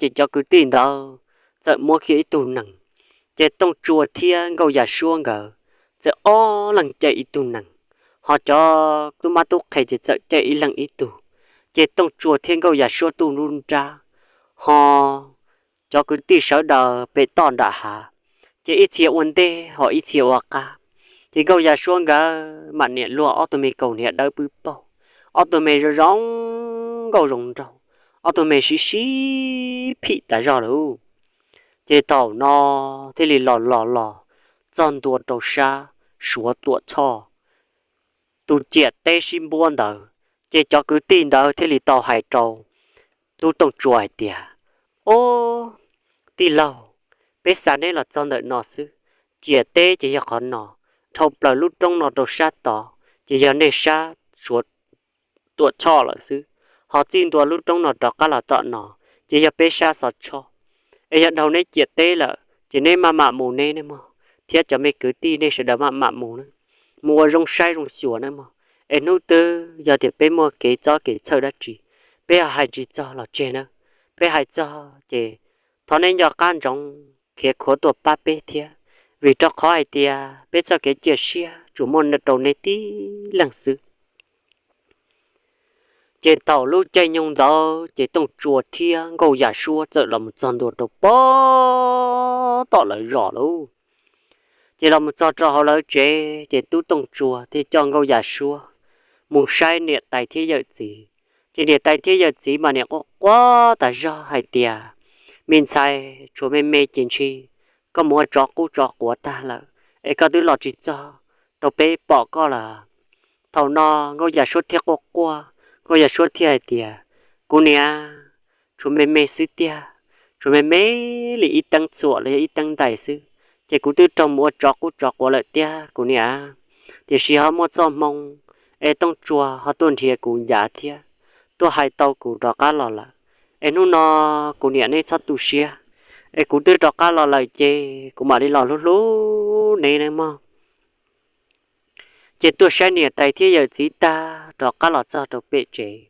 ces cov kwv tij ntawd txawm muab kiag ib tug nees, ces Tooj Tsua thiab Nkauj Yaj Suab nkawd txawm ob leeg caij ib tug nees, ho cov tub mab tub qhe ces txawm caij ib leeg ib tug. Ces Tooj Tsua thiab Nkauj Yaj Suab tu lub nrab, ho cov kwv tij sawv daws pem toj nram hav, ces ib txhia ua ntej ho ib txhia ua qab. Ces Nkauj Yaj Suab nkawd mam niam luag ob tug me kaus hniav dawb pwb paug, ob tug me zoo zoo nkauj zoo nraug, ob tug me sib sib phim tas zog lawm. Ces thaum no thiaj li los los los txog ntua rau sab Suav Tuam Tshoj tus ciam teb sib npuab ntawd, ces cov kwv tij ntawd thiaj li tau hais rau tub Tooj Tsua hais tias, ob tij laug, peb xa neb los txog ntawm no xwb, ciam teb ces yog qhov no, dhau plaws lub roob no rau sab tod ces yog nej sab Suav Tuam Tshoj lawm xwb, ho txij ntua lub roob no rov qab los tom no ces yog peb sab Xov Tshoj. Es yog dhau neb ciam teb lawm ces neb maj mam mus neb ne mog, thiab cov me kwv tij nej sawv daws maj mam mus ne, mus ua zoo saib zoo xyuas ne mog. Es hnub twg yog tias peb muaj kev txob kev txhawj dab tsi, peb hais tsis txog los tseg na, peb hais txog ces thov neb nco qab ntsoov khiav khuav tuaj pab peb thiab, vim rau qhov hais tias peb txoj kev cia siab tsuas muaj rau neb tib leeg xwb. Ces thaum lub caij nyoog ntawd ces Tooj Tsua thiab Nkauj Yaj Suab txawm los mus txog ntua rau puag tom lawv zos lauj. Ces los mus txog rau hauv lawv tsev ces tub Tooj Tsua thiaj coj Nkauj Yaj Suab mus saib niam tais thiab yawm txiv. Ces niam tais thiab yawm txiv mas niam quaj quaj tas zog hais tias, me ntxhais, tshuav me me ces ntshis koj mus ua tsov qub tsov quav tag lawm, es koj twb los tsis txog rau peb pom koj lawm. Thaum no Nkauj Yaj Suab thiaj quaj quaj, Nkauj Yaj Suab thiaj hais tias, kuv niam, tshuav me me xwb tiag, tshuav me me li ib teeb txhuam los yog ib teeb ntais xwb, ces kuv twb raug mus ua tsov qub tsov quav lawm tiag kuv niam. Tiam sis ho muaj txoj hmoo es Tooj Tsua ho tuaj nrhiav kuv ncav thiab, tuaj hais tau kuv rov qab los lawm. es hnub no kuv niam neb txhob tu siab, es kuv twb rov qab los lawm ces kuv mam li los hlub hlub neb nawb mog. Ces tuaj saib niam tais thiab yawm txiv tag rov qab los txog rau pem tsev,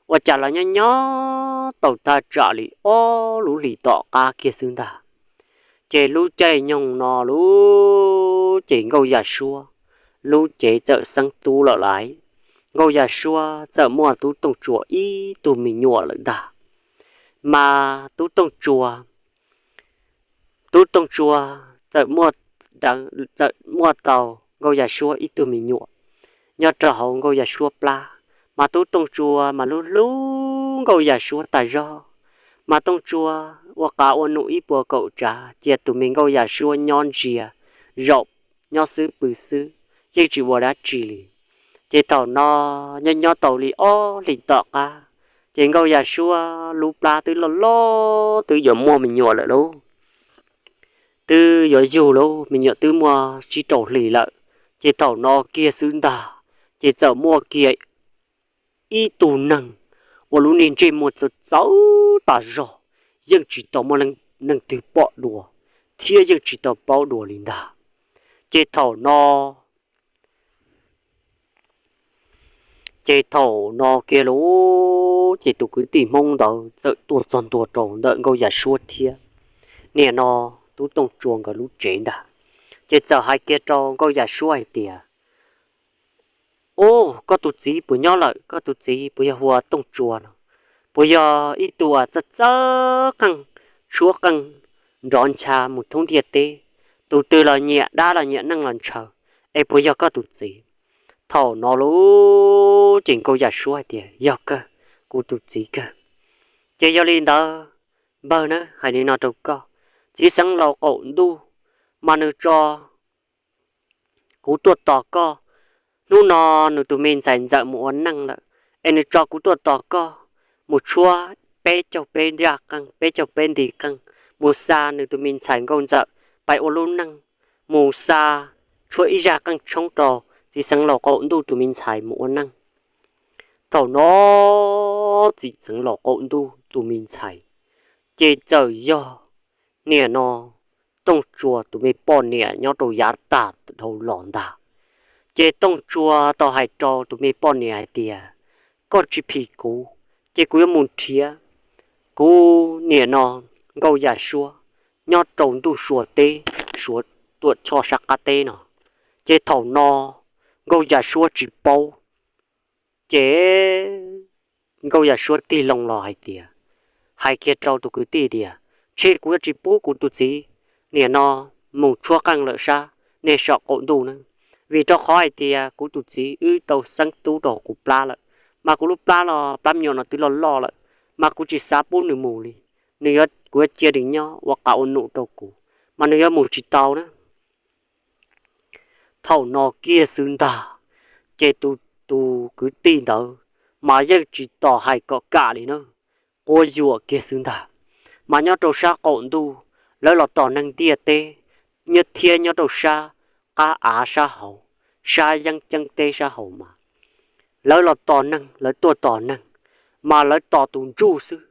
ua cas los nyob nyob tau thaj tsam li ob lub hlis tom qab kiag xwb ntag, ces lub caij nyoog no lub ces Nkauj Yaj Suab lub cev txawm xeeb tub lawm lauj. Nkauj Yaj Suab txawm muaj Tub Tooj Tsua ib tug me nyuam lawm ntag. Mas Tub Tooj Tsua, Tub Tooj Tsua txawm muaj, txawm muaj tau Nkauj Yaj Suab ib tug me nyuam nyob rau hauv Nkauj Yaj Suab plab. Mas Tub Tooj Tsua mas hlub hlub Nkauj Yaj Suab tas zog. Mas Tooj Tsua ua qav ua num ib puas kaum tsav cia tus me Nkauj Yaj Suab nyob ntsia, zaum nyob xwb pw xwb, yeej tsis ua dab tsi li. Ces thaum no nyob nyob tau li ob hlis tom qab, ces Nkauj Yaj Suab lub plab twb loj loj twb yuav muaj me nyuam lawm lauj. Twb yuav yug lauj, me nyuam twb muaj tsib rau hlis lawm. Ces thaum no kiag xwb ntag, ces txawm muaj kiag ib tug neeg uas lub niag ntsej muag txawv txawv tas zog, yeej tsis tau muaj neeg twg pom dua, thiab yeej tsis tau paub dua li ntag. Ces thaum no, ces thaum no kiag lauj, ces tus kwv tij Hmoob ntawd txawm tuaj txog ntua rau ntawm Nkauj Yaj Suab thiab niam no Tub Tooj Tsua nkawd lub tsev ntag. Ces txawm hais kiag rau Nkauj Yaj Suab hais tias, Ub, koj tus txiv puas nyob lawm? Koj tus txiv puas yog hu ua Tooj Tsua no? Puas yog ib tug txawj txawj qeej, tshuab qeej nrov ncha mus thoob ntiaj teb, tus twg los nyiam dab los nyiam neeg los ntshaw, es puas yog koj tus txiv? Thaum no lauj, ces Nkauj Yaj Suab hais tias, Yog kawg, kuv tus txiv kawg. Ces yog li ntawd, npawg na, hais li no rau koj, txiv xeev laus qaum ntuj mas nws tso kuv tuaj tos koj. Hnub no nws tus me ntxhais ntxawm mus ua neej lawm, es nws tso kuv tuaj tos koj mus tshuab peb caug peb ntaj qeej, peb caug peb nti qeej, mus xa nws tus me ntxhais nkauj ntxawm pais ua lub neej, mus xa tshuab ib zaj qeej tshoob rau txiv xeev laus qaum ntuj tus me ntxhais mus ua neej. Thaum no txiv xeev laus qaum ntuj tus me ntxhais ces txawm yog niam no Tooj Tsua tus me poj niam nyob rau yav tag dhau los ntag. Ces Tooj Tsua tau hais rau tus me poj niam hais tias, Koj tsis phim kuv, ces kuv yuav mus nrhiav kuv niam no Nkauj Yaj Suab nyob rau ntuj Suav teb, Suav tuam tshoj sab qab teb no. Ces thaum no Nkauj Yaj Suab tsis paub, ces Nkauj Yaj Suab tig loo los hais tias, hais kiag rau tus kwv tij tias, Ntshe kuv yuav tsis pub kuv tus txiv niam no mus tshuab qeej lawm sab nej saum qaum ntuj na, vim rau qhov hais tias kuv tus txiv wb tau xeeb tub rau kuv plab lawm, mas kuv lub plab los plab me nyuam no twb loj loj lawm, mas kuv tsis xav pub nws mus li. Nws yuav, kuv yuav cia nws nyob ua qav ua num rau kuv, mas nws yuav mus tsis tau na. Thaum no kiag xwb ntag, ces tus, tus kwv tij ntawd mas yeej tsis tos hais kom kam li na, quab yuam kiag xwb ntag. Mas nyob rau sab qaum ntuj, lawv los tos neeg ntiaj teb, nyob thiab nyob rau sab qab av sab hauv, sab yeeb ceeb teb sab hauv mas lawv los tos neeg, lawv tuaj tos neeg, mas lawv tos tus ntsuj xwb,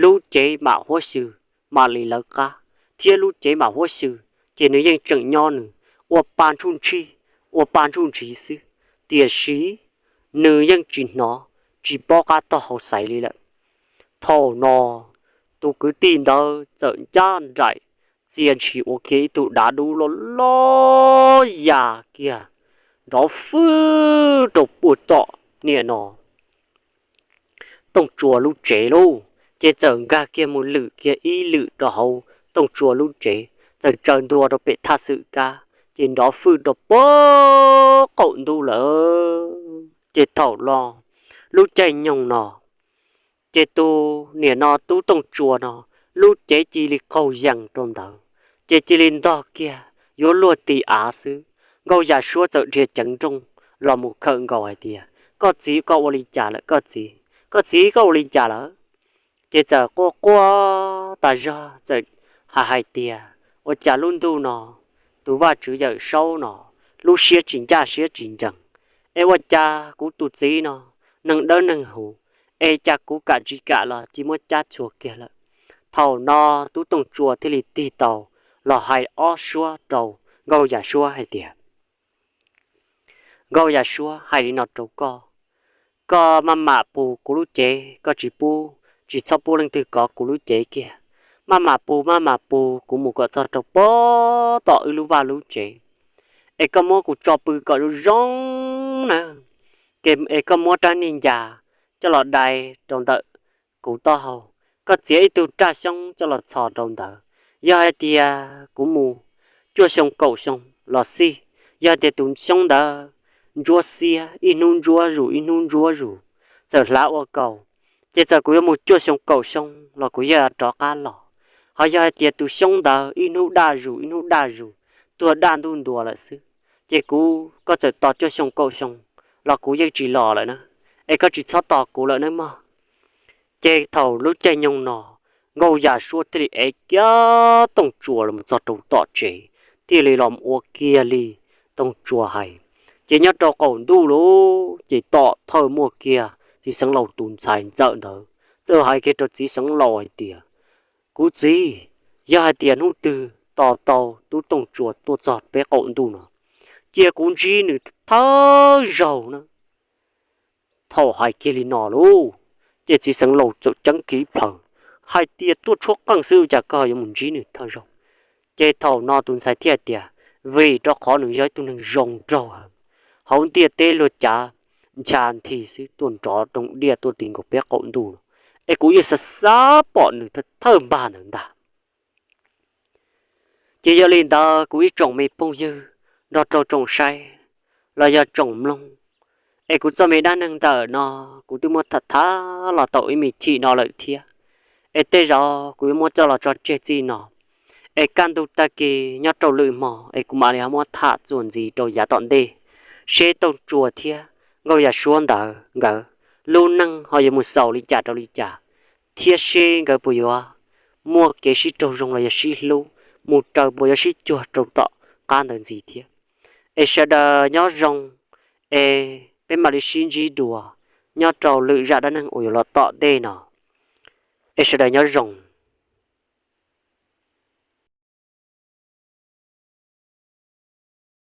lub cev mam huab xyw, mam li lawv qab, thiab lub cev mam huab xyw, ces nws yeej tseem nyob nws ua pa ntsuj ntshis, ua pa ntsuj ntshis xwb, tiam sis nws yeej tsis hnov, tsis paub qab tog hauv xaiv li lawm. Thaum no tus kwv tij ntawd txawm ncaj nraim txia ntshis ua kiag ib tug dav dub loj loj ya kiag nrov fwb rau puag tom niam no Tooj Tsua lub tsev lauj. Ces txawm nkag kiag mus lwm kiag ib lwm rau hauv Tooj Tsua lub tsev, txawm tsaws ntua rau pem thaj xwm kab, ces nrov fwj rau puag qaum ntuj lawm. Ces thaum no lub caij nyoog no, ces tus niam no Tub Tooj Tsua no lub cev cia li qaug yees rau ntawd, ces cia li ntog kiag yuav luag ti av xwb. Nkauj Yaj Suab txawm dhia ceev nrooj los mus khawm nkaus hais tias, Koj txiv, koj ua li cas lawm koj txiv? Koj txiv, koj ua li cas lawm? Ces txawm quaj quaj tas zog txawm hais hais tias, Ua cas lub ntuj no tus Vaj Tswv Yawm Saub no lub siab tsis ncaj siab tsis ncees, es ua cas kuv tus txiv no neeg dawb neeg huv, es cas kuv kam tsis kam los cia muab cab txhua kiag lawm. Thaum no tub Tooj Tsua thiaj li tig tau los hais ob suab rau Nkauj Yaj Suab hais tias, Nkauj Yaj Suab, hais li no rau koj, koj maj mam pus kuv lub cev, koj tsis pub, tsis txhob pub leej twg kov kuv lub cev kiag. Maj mam pus maj mam pus kuv mus kom txog rau pem tom wb lub vaj lub tsev, es koj muab kuv tso pw kom zoo zoo na, es koj muab rab niag ncas coj los dai rau ntawm kuv taub hau, koj txiav ib tug raj xyoob coj los txhos rau ntawd. Yog hais tias kuv mus cuaj xyoo kaum xyoo los xij, yog hais tias tus xyoob ntawd ntsuab xiab, ib hnub ntsuab zus ib hnub ntsuab zus, txawm hlav ua kaus, ces txawm kuv yuav mus cuaj xyoo kaum xyoo los kuv yeej rov qab los. Ho yog hais tias tus xyoob ntawd ib hnub daj zus ib hnub daj zus, tuag daj ntuj ntuas lawm xwb, ces kuv, koj txawm tos cuaj xyoo kaum xyoo los kuv yeej tsis los lawm na, es koj tsis txhob tos kuv lawm nawb mog. Ces thaum lub caij nyoog no, Nkauj Yaj Suab thiaj li ev kiag Tooj Tsua los txog rau tom tsev, thiaj li los ua kiag li Tooj Tsua hais. Ces nyob rau qaum ntuj lawm ces tom thawj muaj kiag txiv xeev laus tus ntxhais ntxawm ntawd txawm hais kiag rau txiv xeev laus hais tias, Kuv txiv, yog hais tias hnub twg tos tau tub Tooj Tsua tuaj txog peb qaum ntuj no, cia kuv ntsib nws thawj zaug na. Thaum hais kiag li no lauj, ces txiv xeev laus txawm ceeb kiag plhaws hais tias, Tuaj tshuab qeej xwb ua cas koj yuav mus ntsib nws thawj zaug? Ces thaum no tus ntxhais thiaj tias, Vim rau qhov nws yog ib tug neeg zoo nraug heev, hauv ntiaj teb luag cav ncha nthi xwb tuaj nrov rooj diaj tuaj ti nkaus peb qaum ntuj no, es kuv yeej xav xav pom nws thawj npag ntawd ntag. Ces yog li ntawd kuv ib tsoom me phooj ywg nrog rau tsoom saib los yog tsoom mloog, es kuv txoj me dab neeg ntawm no kuv twb muab tham tham los tau ib me chim no lawm thiab, es tej zaum kuv yuav muab coj los tso tseg txij no, es kaj ntug tag kis nyob rau lwm hmo es kuv mam li ho muab tham txuas ntxiv rau yav tom ntej, seb Tooj Tsua thiab Nkauj Yaj Suab ntawd nkawd lub neej ho yuav mus xaus li cas rau li cas, thiab seb nkawd puas yuav muaj kev sib raug zoo los yog sib hlub mus raws puas yuav sib cuag rau tom qab ntawd ntxiv thiab. Es sawv daws nyob zoo, es peb mam li sib ntsib dua nyob rau lwm zaj dab neeg uas yuav los tom ntej no. Es sawv daws nyob zoo.